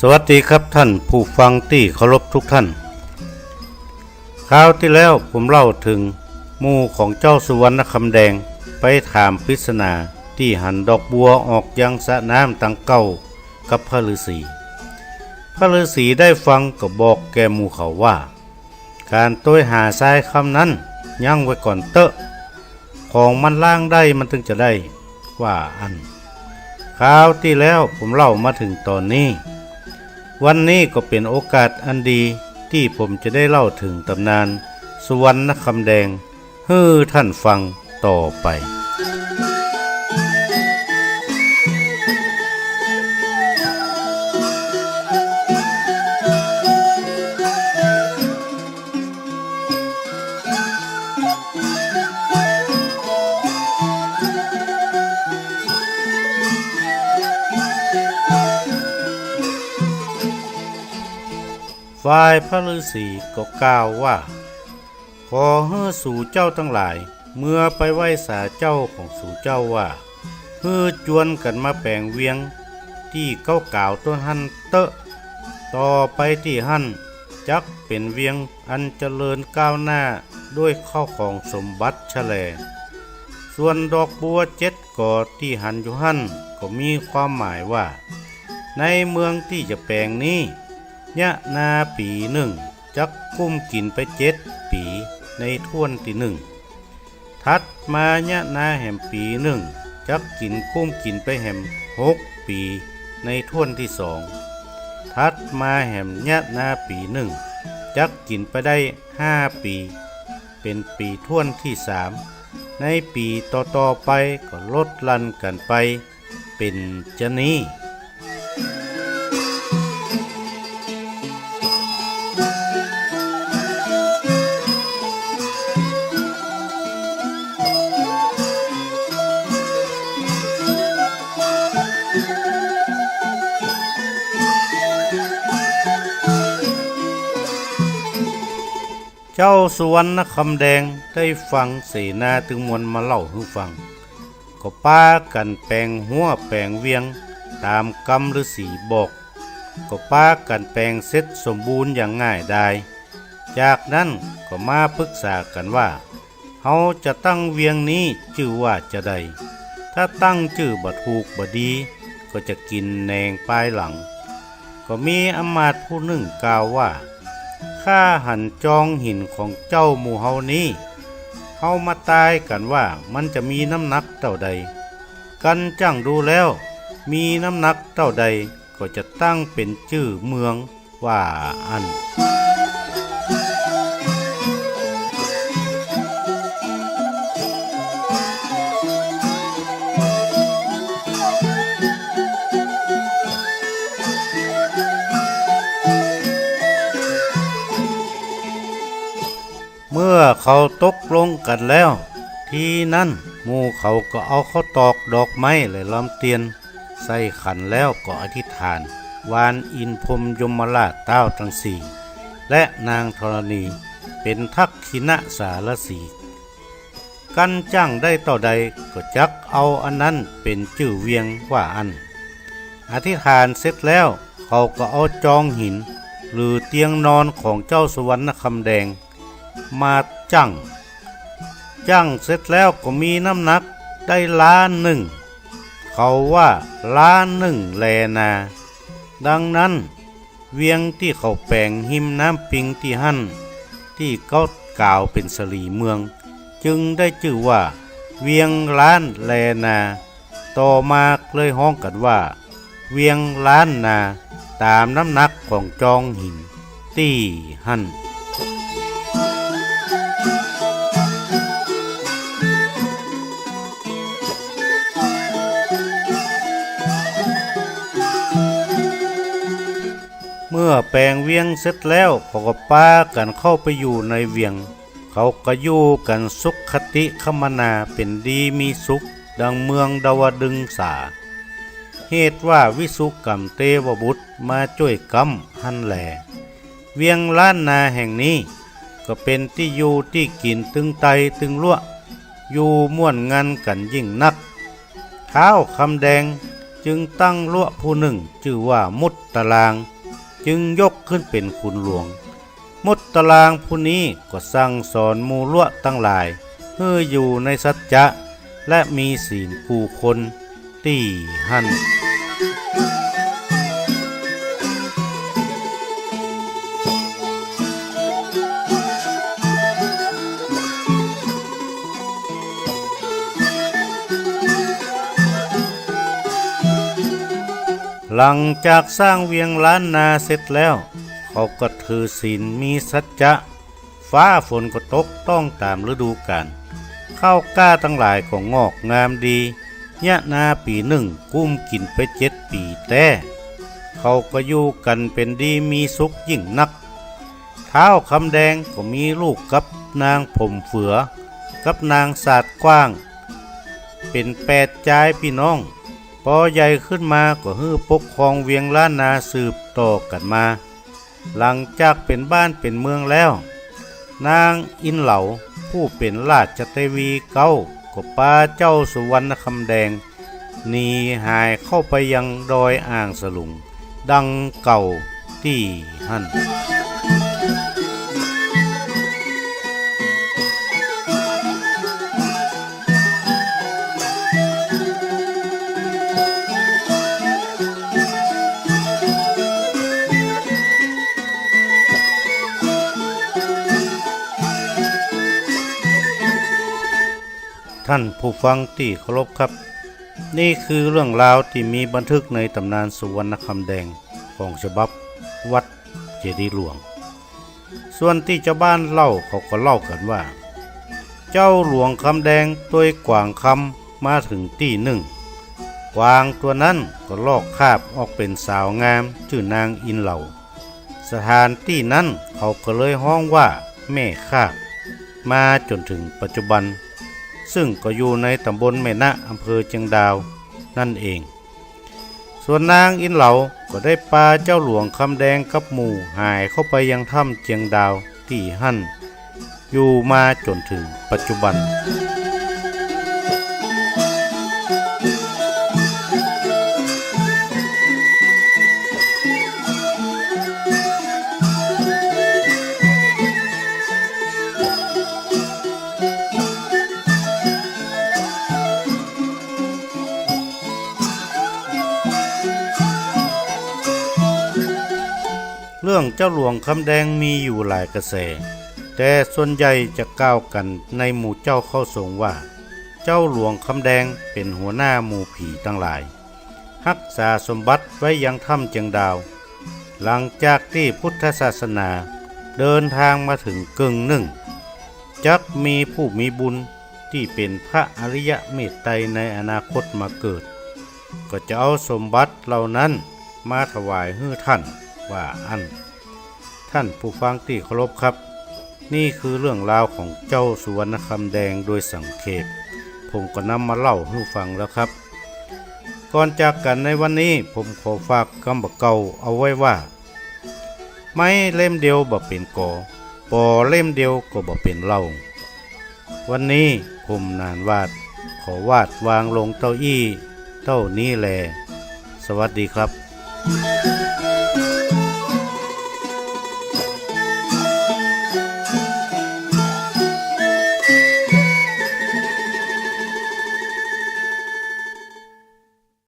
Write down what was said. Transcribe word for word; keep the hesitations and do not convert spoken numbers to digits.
สวัสดีครับท่านผู้ฟังตี้เคารพทุกท่าน คราวตี้แล้วผมเล่าเถิงหมู่ของเจ้าสุวรรณคำแดงไปถามปริศนาตี้หันดอกบัวออกยังสระน้ำตังเก้ากับพระฤาษี พระฤาษีได้ฟังก็บอกแก่หมู่เขาว่า ก๋านตวยหาทรายคำนั้นยั้งไว้ก่อนเต๊อะ ของมันล้างได้มันตึงจะได้ ว่าอั้น คราวตี้แล้วผมเล่ามาเถิงต๋อนนี้ วันนี้ก็เป๋นโอกาสอันดีตี้ผมจะได้เล่าเถิงต๋ำนานสุวรรณคำแดงหื้อท่านฟังต่อไป ฝ่ายพระฤาษีก็กล่าวว่า ขอหื้อสูเจ้าตังหลาย เมือไปไหว้สาเจ้าของสูเจ้าว่า หื้อจวนกั๋นมาแป๋งเวียงตี้เก๊ากล่าวต้นหั้นเต๊อะ ต่อไปตี้หั้นจักเป๋นเวียงอันเจริญก้าวหน้าด้วยข้าวของสมบัติแชแล ส่วนดอกบัวเจ็ดก่อตี้หันอยู่หั้นก็มีความหมายว่า ในเมืองตี้จะแป๋งนี้ ยะนาปี๋นึ่งจักกุ้มกิ๋นไปเจ็ดปี๋ในถ้วนตี้นึ่ง ถัดมา ยะนาแหมปี๋นึ่งจักกิ๋นกุ้มกิ๋นไปแหมหกปี๋ในถ้วนตี้สอง ถัดมาแหม ยะนาปี๋นึ่งจักกิ๋นไปได้ห้าปี๋ เป๋นปี๋ถ้วนตี้สาม ในปี๋ต่อๆ ไปก็ลดหลั่นกั๋นไป เป๋นจานี้ เจ้าสุวรรณคำแดงได้ฟังเสนาตึงมวลมาเล่าหื้อฟัง ก็ปากั๋นแป๋งฮั้วแป๋งเวียงต๋ามกำฤๅษีบอก ก็ปากั๋นแป๋งเสร็จสมบูรณ์อย่างง่ายดาย จากนั้นก็มาปึกษากั๋นว่า เฮาจะตั้งเวียงนี้จื้อว่าจาใด ถ้าตั้งจื้อบ่ถูกบ่ดี ก็จะกิ๋นแหนงปายหลัง ก็มีอำมาตย์ผู้นึ่งกล่าวว่า ข้าหันจองหินของเจ้าหมู่เฮานี้ เฮามาตายกั๋นว่ามันจะมีน้ำหนักเต้าใด กั๋นจั้งดูแล้ว มีน้ำหนักเต้าใดก็จะตั้งเป๋นจื้อเมือง ว่าอั้น เมื่อเขาตกลงกั๋นแล้ว ทีนั้นหมู่เขาก็เอาข้าวตอกดอกไม้และลำเตียน ใส่ขันแล้วก็อธิษฐาน วานอินทร์พรหมยมราชต้าวตังสี่ และนางธรณี เป๋นทักขิณสารสี กั๋นจั้งได้เต้าใดก็จักเอาอันนั้นเป๋นจื้อเวียงว่าอั้น อธิษฐานเสร็จแล้ว เขาก็เอาจองหิน หรือเตียงนอนของเจ้าสุวรรณคำแดง มาจั้ง จั้งเสร็จแล้วก็มีน้ำหนักได้ล้านนึ่ง เขาว่าล้านนึ่งแลนา ดังนั้น เวียงตี้เขาแป๋งฮิมน้ำปิงตี้หั้น ตี้เก๊ากล่าวเป๋นสะหลีเมือง จึงได้จื้อว่า เวียงล้านแลนา ต่อมาเลยฮ้องกั๋นว่า เวียงล้านนา ต๋ามน้ำหนักของจองหินตี้หั้น เมื่อแป๋งเวียงเสร็จแล้ว เขาก็ปากั๋นเข้าไปอยู่ในเวียง เขาก็อยู่กั๋นสุขคติคมนา เป๋นดีมีสุข ดังเมืองดาวดึงสา เหตุว่าวิสุกัมเตวบุตรมาจ้วยก๊ำหั้นแล เวียงล้านนาแห่งนี้ ก็เป๋นตี้อยู่ตี้กิ๋นตึงไตตึงลัวะ อยู่ม่วนงันกั๋นยิ่งนัก ท้าวคำแดง จึงตั้งลัวะผู้นึ่งจื้อว่ามุตตะลาง จึงยกขึ้นเป๋นขุนหลวง มุตตะลางผู้นี้ก็สั่งสอนหมู่ลัวะตังหลาย หื้ออยู่ในสัจจะ และมีศีลกู้คน ตี้หั้น หลังจากสร้างเวียงล้านนาเสร็จแล้ว เขาก็ถือศีลมีสัจจะ ฟ้าฝนก็ตกต้องต๋ามฤดูกาล ข้าวกล้าตังหลายก็งอกงามดี เยียะนาปี๋นึ่งกุ้มกิ๋นไปเจ็ดปี๋แต๊ เขาก็อยู่กั๋นเป๋นดีมีสุขยิ่งนัก ท้าวคำแดงก็มีลูกกับนางผมเฝือ กับนางสาดกว้าง เป๋นแปดจายปี้น้อง ปอใหญ่ขึ้นมาก็หื้อปกครองเวียงล้านนาสืบต่อกั๋นมา หลังจากเป๋นบ้านเป๋นเมืองแล้ว นางอินเหลา ผู้เป๋นราชเตวีเก๊า ก็ปาเจ้าสุวรรณคำแดง หนีหายเข้าไปยังดอยอ่างสลุง ดังเก่าตี้หั้น ท่านผู้ฟังตี้เคารพครับ นี่คือเรื่องราวตี้มีบันทึกในต๋ำนานสุวรรณคำแดงของฉบับวัดเจดีย์หลวง ส่วนตี้จาวบ้านเล่าเขาก็เล่ากั๋นว่า เจ้าหลวงคำแดงตวยกวางคำมาเถิงตี้นึ่ง กวางตั๋วนั้นก็ลอกคาบออกเป๋นสาวงามจื้อนางอินเหลา สถานตี้นั้นเขาก็เลยฮ้องว่าแม่คาบ มาจ๋นเถิงปัจจุบัน ซึ่งก็อยู่ในต๋ำบลแม่นะ อำเภอเจียงดาวนั่นเอง ส่วนนางอินเหลาก็ได้ปาเจ้าหลวงคำแดงกับหมู่หายเข้าไปยังถ้ำเจียงดาวตี้หั้น อยู่มาจ๋นเถิงปัจจุบัน เรื่องเจ้าหลวงคำแดงมีอยู่หลายกระแส แต่ส่วนใหญ่จะกล่าวกั๋นในหมู่เจ้าเข้าทรงว่า เจ้าหลวงคำแดงเป๋นหัวหน้าหมู่ผีตังหลาย ฮักษาสมบัติไว้ยังถ้ำเจียงดาว หลังจากตี้พุทธศาสนาเดินทางมาเถิงเกิ่งนึ่ง จักมีผู้มีบุญตี้เป๋นพระอริยะเมตไตรในอนาคตมาเกิด ก็จะเอาสมบัติเหล่านั้นมาถวายหื้อท่าน ว่าอั้น ท่านผู้ฟังตี้เคารพครับ นี่คือเรื่องราวของเจ้าสุวรรณคำแดงโดยสังเขป ผมก็นำมาเล่าหื้อฟังแล้วครับ ก่อนจากกั๋นในวันนี้ ผมขอฝากกำบ่าเก่าเอาไว้ว่า ไม้เล่มเดียวบ่เป๋นกอ ปอเล่มเดียวก็บ่เป๋นเหล้า วันนี้ผมหนานหวาด ขอวาดวางลงเต้าอี้ เต้านี้แล สวัสดีครับ